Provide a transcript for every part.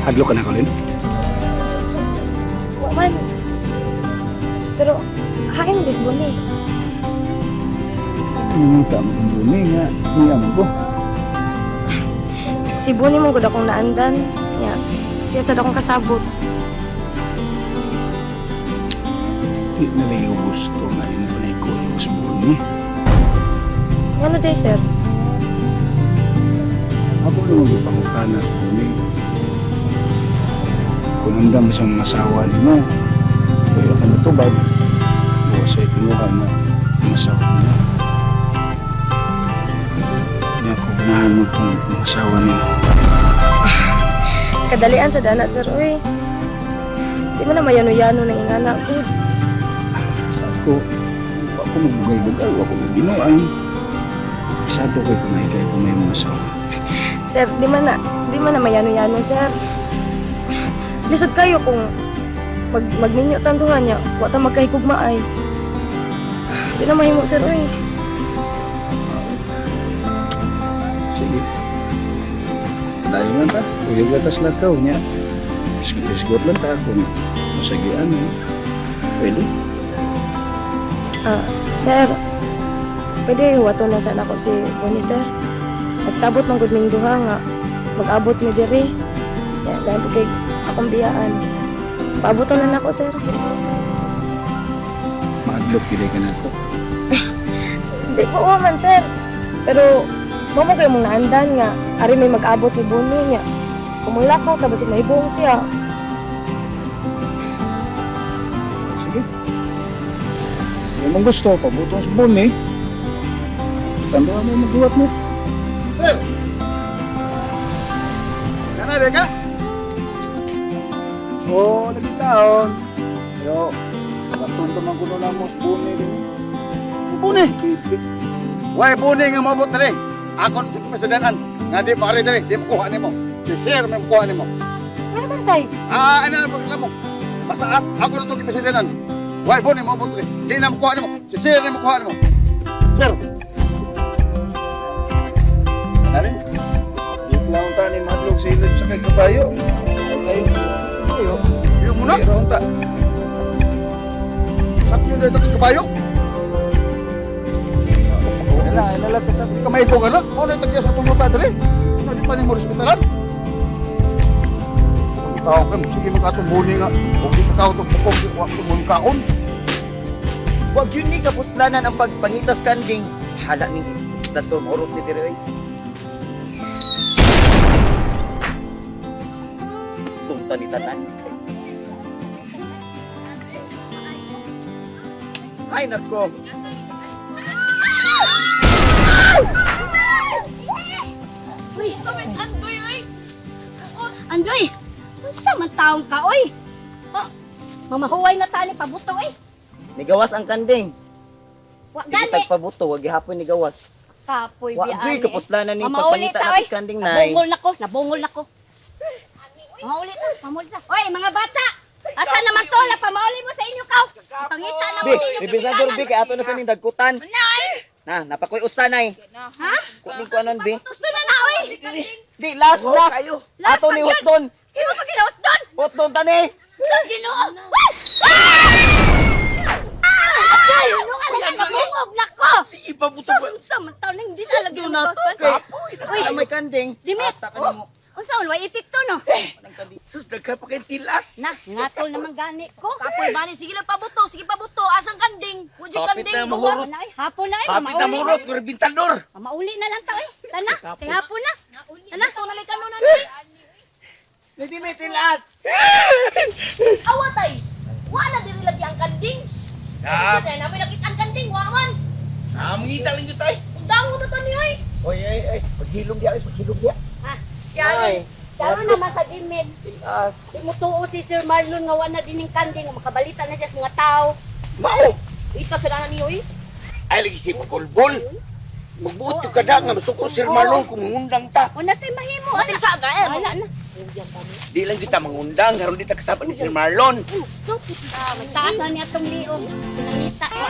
Hadlok ka na, Colin? Wa man. Pero, hain dis Boni. Nangita mo kong buni nga. Niya mo ko. Si Boni mo gud akong naandan. Nya, siya sad akong kasabot. Di na lang yung gusto nga imo na ikaw sa buni. Ngano day, sir? Ako naman ko pangutana sa buni. Kung andam sa mga asawa nimo, kaya ka natubag, bukas ay kinuha na ang asawa niya. Niya ko ganahan mo kung ang asawa niya. Kadalian sa dana, sir, uy. Di man na mayano-yano nang ingana ko. Sa ako, ako magbugay-bugay, ako may binuan. Isado kay kung may kay kung may mga asawa. Sir, di man na mayano-yano, sir. Lisod kayo kung magminyo tanduhan niya, wa ta magkahigugmaay. Di na mahimo, sir, uy. Sige. Dahil man ta, uyog na tas lakaw niya. Isgot-isgot lang ta kung masagian eh. Pwede. Ah, sir, pwede wato na sana ko si Bonnie, sir. Nagsabot man gud ming duha nga mag-abot mi diri. Ya, dahil po kay akong biyaan. Paaboton na nako, sir. Maadlok pili ka na ko. Hindi po wa man, sir. Pero mamo kayo mong naandan nga ari may mag-abot ni Bonnie niya. Kung manglakaw ta basig mahibong siya. Sige. Kung mong gusto, pabutong sa buni. Tandaan mo magduwat mo. Sir! Kana ba ka? Oo, oh, lagi taon. Yo, batong man kuno na mo sa buni. Buni. Way buni nga maabot diri. Akon kit pasidanan nga di pa diri, di mo kuha nimo. Si sir may kuha nimo. Ano man tay? Ah, ano ang pagreklamo? Basta ako na itong ipasidanan. Way buni maabot diri. Di na mo kuha nimo. Si sir na mo kuha nimo. Sir, Ano? Di lang ta ni madlog silid sa kay kabayo. Ay, kabayo. yung muna. Pero unta. Sakyo na ito kay kabayo. Wala, wala ka sa Di ka may ka na. Mao na yung tagya sa itong luta diri. Ano di pa nimo respetaran? Ang tao ka, sige magkatong buni nga. Huwag di ka kao itong pukong, di wa itong kaon. Wag yun ni kapuslanan ang pagpangitas kanding. Hala ni dato maurot ni diri oy. Tungta ni tanan. Ay nako. Uy, Andoy, oy. Andoy, unsa man taong ka, oy? Oh, mamahuway na tani pabuto, oy. Nigawas ang kanding. Wa Sige gani. tagpabuto, wag gihapon nigawas. Kapoy Wa biani. gyud kapuslanan ning Mamauli pagpangita ta, natos oy. kanding nay. Nabungol na ko, nabungol na ko. Mamauli ta, mamauli ta. Oy, mga bata. Asa naman to? Napamauli mo sa inyo kaw. Pangita na mo Bi, sa inyo rebisador bi kay ato na sa ning dagkutan. Na, oy. Na, napakoy usa nay. Ha? Kuning ko anon bi. Gusto na na, oy. Di last na. Last Ato pa ni yun. hotdon. Imo pa ginaot doon. Hotdon tani. Sus, Ginoo. Uy! Ah! Ay, ano nga na nabungog na ko. Sige, pabuto Sus, unsa man taon nang hindi na lagi Doon na to kay. Uy. Uy, may kanding. Dimit. Asa ka nimo. Unsa man way epekto no? Anong kanding? Sus, daghan pa kay tilas. Na, ngatol naman gani ko. Kapoy bani, sige lang pabuto, sige pabuto. Asang kanding? Wala Kapit kanding. na Gawas. mahurot. Na ay, hapon na ay, Kapit na mamauli. murot, kurbintador. Mamauli na lang ta oy. Tana, kay hapon na. Tana. Ito na lang kanu na. Hindi may tilas. Awa tay. Wala diri lagi ang kanding. Ah, Sa na may nakita ang kanding, wa man. ah, mangita lang yun tayo. Undango na tani oy. Oy, ay, ay. Paghilom diya, ay, paghilom diya. Ha? Ay, Karon naman sa dimit. tilas. Di mo tuo si Sir Marlon nga wala dining kanding makabalita na siya sa mga tao. Mao! Ika sila na niyo oy. Ay, lagi si Pakulbol. Magbuot yung kada nga, masuko Sir Marlon kung mangundang ta. Una tay mahimo Atin ana. sa aga eh. Wala na. Di lang kita mangundang, karon di ta kasama ni Sir Marlon. So, taas na niya tong liog. Nangita ko.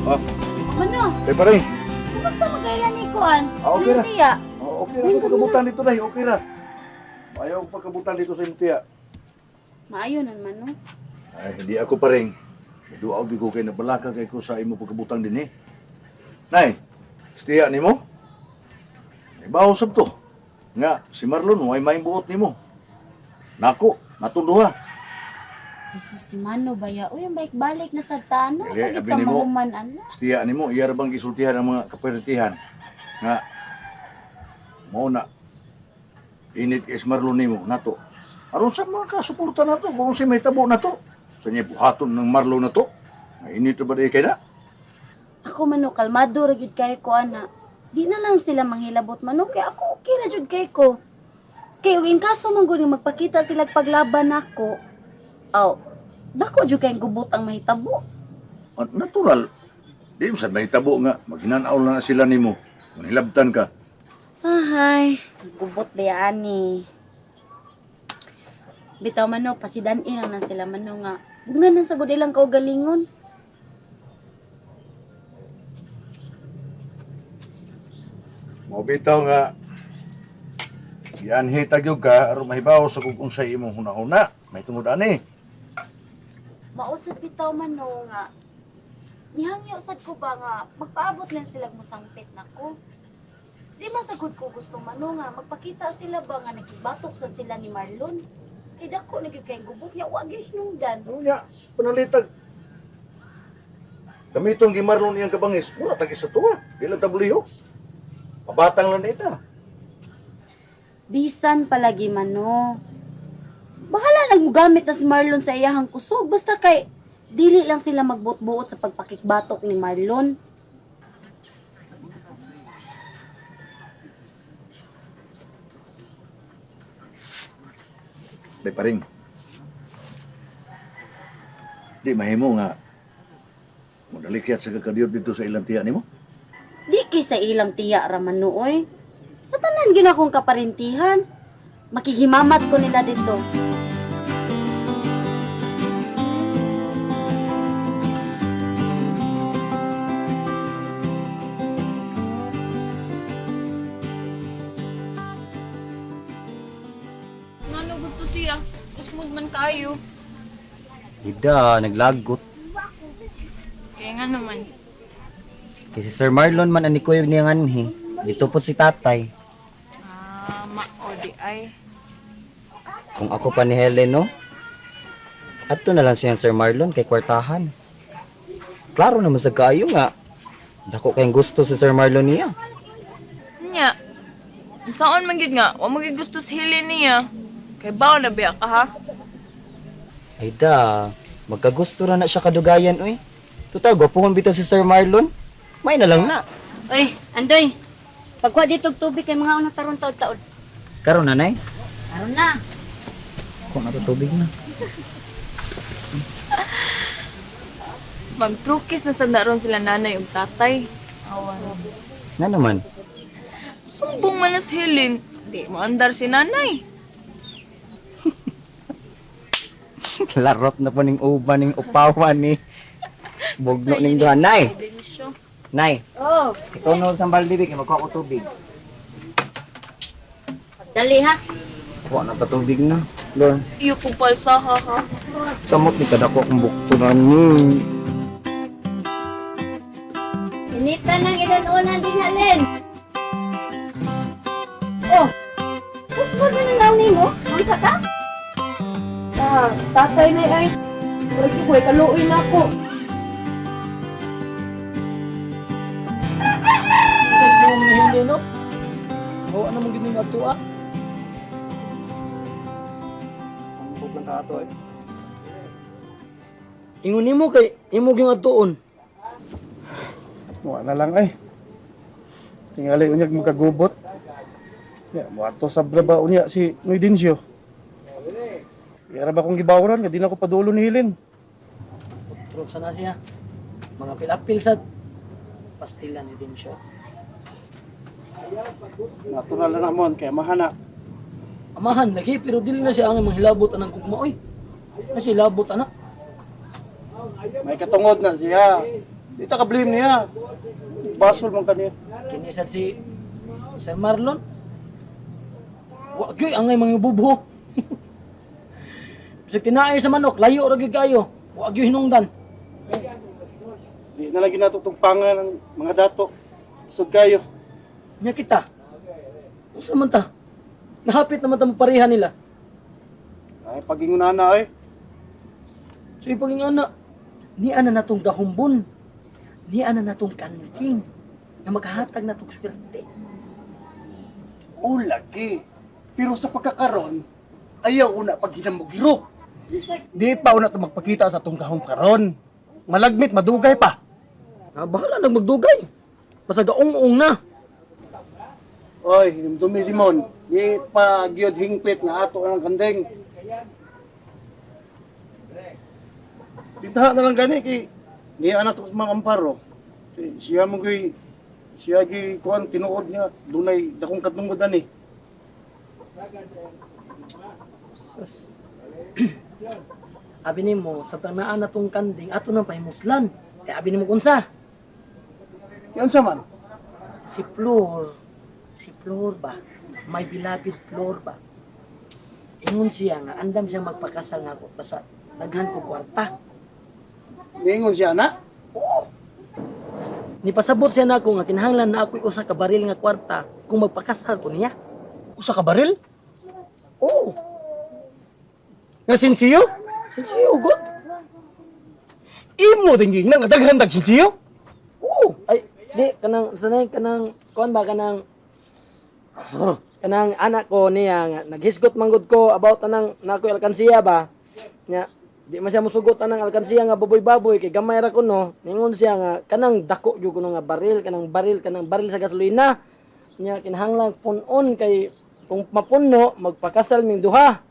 Oh, Mano, eh pare. kumusta magkailan ni Kuan? Ah, okay ra. Tiya. Oh, okay ra ko pagkabutan dito dai, okay ra. Ayaw ko pagkabutan dito sa imong tiya. Maayo nan mano. Ay, hindi ako pa rin. Duaw gyud ko kay nabalaka kay ko sa imo pagkabutang dinhi. Nay, stiya nimo? Ibaw sab to. Nga si Marlon way maing buot nimo. Nako, natunduha. Jesus, si Mano baya. Uy, ang balik-balik na sa tano. Dili, Pagit abi ka nimo. mahuman, ano? Stiya nimo, iya ra bang gisultihan ang mga kapertihan. Nga mao na init kay si Marlon nimo nato. Aron sa mga kasuporta nato kung si may tabo nato. Sa niya buhaton ng Marlon nato. Nga init ba di kay na? Ako mano, kalmado ra gyud kay ko ana. Di na lang sila manghilabot mano kay ako okay ra jud kay ko. Kay ug in kaso man gud nga magpakita sila paglaban nako. Aw, dako jud kay gubot ang mahitabo. Ah, natural. Di mo sad mahitabo nga maghinanaw lang na sila nimo. Manghilabtan ka. Ahay, gubot ba ani. Bitaw mano, pasidan-in lang na sila mano nga. Nga nang sagod ilang kaugalingon. Mao bitaw nga gianhi tagyog ka aron mahibaw sa kung unsay imong hunahuna. May tungod ani. Mausad bitaw mano nga. Nihangyo sad ko ba nga magpaabot lang sila mosampit nako. Di man sagud ko gusto mano nga magpakita sila ba nga nakibatok sad sila ni Marlon. Kay dako na gyud kay gubot niya wa gyud hinungdan. Ano niya panalitag. Gamiton gi Marlon iyang kabangis, mura tag isa tuwa. Di lang tabuliho. Pabatang lang na ita. Bisan palagi mano. Bahala nang mugamit na si Marlon sa iyahang kusog basta kay dili lang sila magbuot-buot sa pagpakikbatok ni Marlon. Day paring. Di mahimo nga modalikyat sa kakadiyot dito sa ilang tiya nimo. Di kay sa ilang tiya ra man nooy. Sa tanan gyud akong kaparintihan. Makigimamat ko nila dito. Ngano gud to siya? Usmod man kayo. Ida, naglagot. Kaya nga naman. Kay si Sir Marlon man ani kuyog niya nganhi. Dito po si tatay. Ah, mao di ay. Kung ako pa ni Helen, no? Adto na lang siya Sir Marlon kay kwartahan. Klaro naman sa kaayo nga. Dako kayong gusto si Sir Marlon niya. Nya. Unsaon man gyud nga, wa mo gyud gusto sa Helen niya. Kay bawo na biya ka ha? Ay da, magkagusto ra na siya kadugayan, uy. Total, gwapuhon bitaw si Sir Marlon. May na lang na. Oy, Andoy. Pagkuha dito og tubig kay mga unang taron taod-taod. Karon nanay, Karon na. kuha na to tubig na. Magtrukis na sad na ron sila nanay ug tatay. Na naman. Sumbong man na si Helen. Di mo andar si nanay. Larot na po ning uban ning upawan ni. Bugno ning duha nay. Denisyo. Nay, Oh, ikaw no sa balde kay magkuha ko tubig. dali ha. Kuha na pa tubig na. Lord, Iyo ko palsaha ha. samot ni kadako akong bukto na ni. Inita nang ilan-unan din halin. Oh, usmod man ang naon nimo? Unsa ka? Ah, tatay na ay. Murag ko kaluoy na ako. Sa ni Helen, no? Oo, ano mong gining ato, ah? Ang lang ka ato eh. Ingon nimo kay imo gyung atuon. Wa na lang ay. Tingali unyag makagubot. Ya, moadto sa braba unya si Noy Dencio. Yara ba kong gibawran nga di na ko padulo ni Helen. Trok sana siya. Mga pilapil sa pastila ni din siya. Natural na namon kay mahana. Amahan lagi pero dili na siya ang manghilabot anang gugma oy. Na siya hilabot anak. May katungod na siya. Di ta ka-blame niya. Basol man kaniya. Kini sad si Sir Marlon. Wa gyud angay mga bubo. Bisag tinaay sa manok, layo ra gyud kayo. Wa gyud hinungdan. Di na lagi nato tugpangan ng mga dato. Isod kayo. Nya kita. Unsa man ta? Nahapit naman ta pareha nila. Ay, pagingon na ay. So ipaging ana, ni ana natong gahumbon. Ni ana natong kanting na maghatag natong swerte. O lagi. Pero sa pagkakaron, ayaw una pag hinamugiro. Di pa una to magpakita sa tong kahong karon. Malagmit, madugay pa. Ah, bahala nang magdugay. Basta gaung-ung na. Oy, hinumdumi Simon. Di pa gyud hingpit nga ato ang kanding. Ditaha na lang gani kay niya anak to sa mga amparo. Kay siya mo kay siya gi kuan tinuod niya dunay dakong katungod ani. Sus. Abi nimo sa tanaan na tong kanding ato nang pahimuslan. Kay abi nimo kunsa? Yan sa man. Si Flor ba? My beloved Flor ba? Ingon siya nga andam siya magpakasal nga ako basta daghan ko kwarta. Niingon siya na. Oo. Nipasabot siya nako nga kinahanglan na ako'y usa ka baril nga kwarta kung magpakasal ko niya. Usa ka baril? Oo. Nga sinsiyo? Sinsiyo god. Imo din ging nga daghan dag sinsiyo? Oo. Ay, di kanang sanay kanang kuan ba kanang kanang anak ko niya nga naghisgot manggod ko about anang nakoy alkansiya ba. Nya di man siya musugot anang alkansiya nga baboy-baboy kay gamay ra kuno. Ningon siya nga kanang dako jud kuno nga baril, kanang baril, kanang baril sa gasolina. Nya kinahanglan punon kay kung mapuno magpakasal ming duha.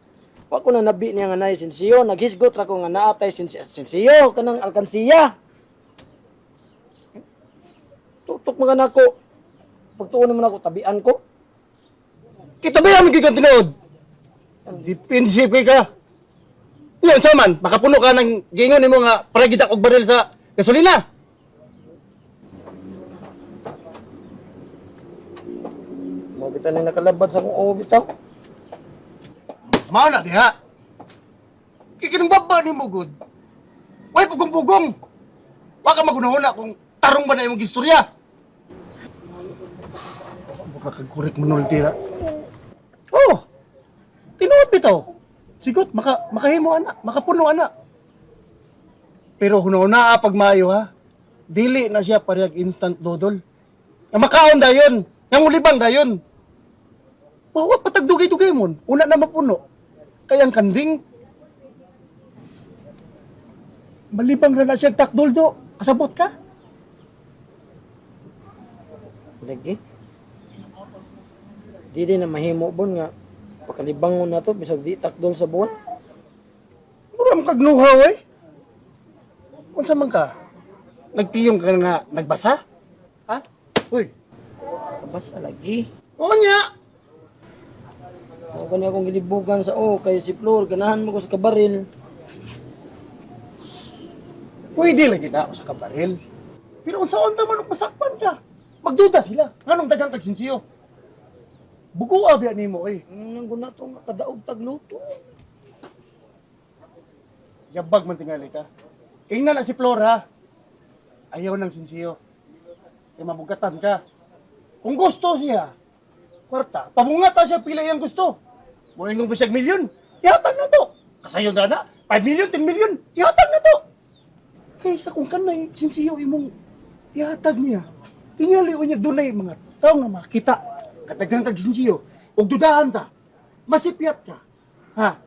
Wa ko na nabi niya nga nay sinsiyo, naghisgot ra ko nga naa tay sinsiyo kanang alkansiya. Tutok mga nako. Pagtuon naman ako, tabian ko. Kita ba yung gigan tinuod? Defensive kay ka. Yan sa man, makapuno ka ng gingon nimo nga para gid og baril sa gasolina. Mo kita na nakalabad sa akong ulo bitaw. Mao na diha. Kikinong baba ni mo gud. Way pugong-pugong. Wa ka magunahuna kung tarong ba na imong istorya. Baka kagkurik mo nul tira. Oh. Tinuod bitaw. Sigot maka makahimo ana, makapuno ana. Pero hunahuna pag maayo ha. Dili na siya parehag instant dodol. Nga makaon dayon, nga mulibang dayon. Wa patagdugay-dugay mon. Una na mapuno. Kaya ang kanding malibang ra na siya takdol do. Kasabot ka? Lagi. Di din na mahimo bon nga pakalibangon na to bisag di takdol sa buwan. Mura man kagnuhaw eh. Unsa man ka? Nagpiyong ka nga nagbasa? Ha? Uy, Basta lagi. oo niya. Ako gani akong gilibugan sa o kay si Flor ganahan mo ko sa kabaril. Pwede lagi na ako sa kabaril. Pero unsa unta man og masakpan ka? Magduda sila. Nganong daghang kag sinsiyo? Bugo biya nimo eh. Nang guna to nga kadaog tagluto. Yabag man tingali ka. Ingnan na si Flora. Ayaw ng sinsiyo. Kaya mabugatan ka. Kung gusto siya, kwarta, pabunga ta siya pila iyang gusto. Moingong bisag milyon, ihatag na to. Kasayon na na, 5 million, 10 million, ihatag na to. Kaysa kung kanay sinsiyo imong ihatag niya, tingali o niya dunay mga tao nga makita, katagang kag sinsiyo, ug dudahan ta, masipyat ka. Ha?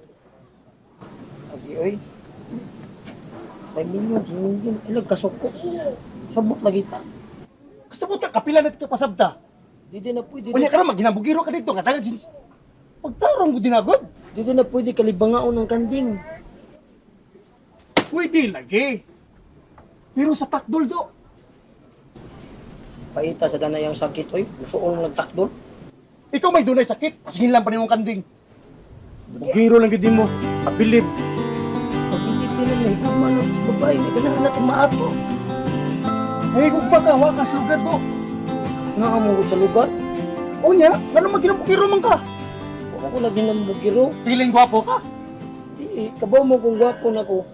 Agi oy. 5 million, 10 million, ilag kasuko. Sabot lagi ta. Kasabot ka, kapila na ka pasabta. Di din na pwede. Unya ka na, maghinabugiro ka dito, nga tagag sin... Pagtarong ko dinagod. Di din na pwede kalibangaon ng kanding. Pwede lagi. Pero sa takdol do, Paita sa danay ang sakit oy. Musuong nagtakdol. ikaw may dunay sakit, pasingin lang pa nimong kanding. Bugiro lang gid mo, pabilib. Pag hindi pinag nahigugma ng is babae, hindi ka na anak maato. Eh, kung pa ka, wakas lugar ko. Nga mo ko sa lugar. Unya, ngano maginabukiro man ka? Wala ko lagi ng bukiro. Feeling gwapo ka? Di, kabaw mo kung gwapo na ko.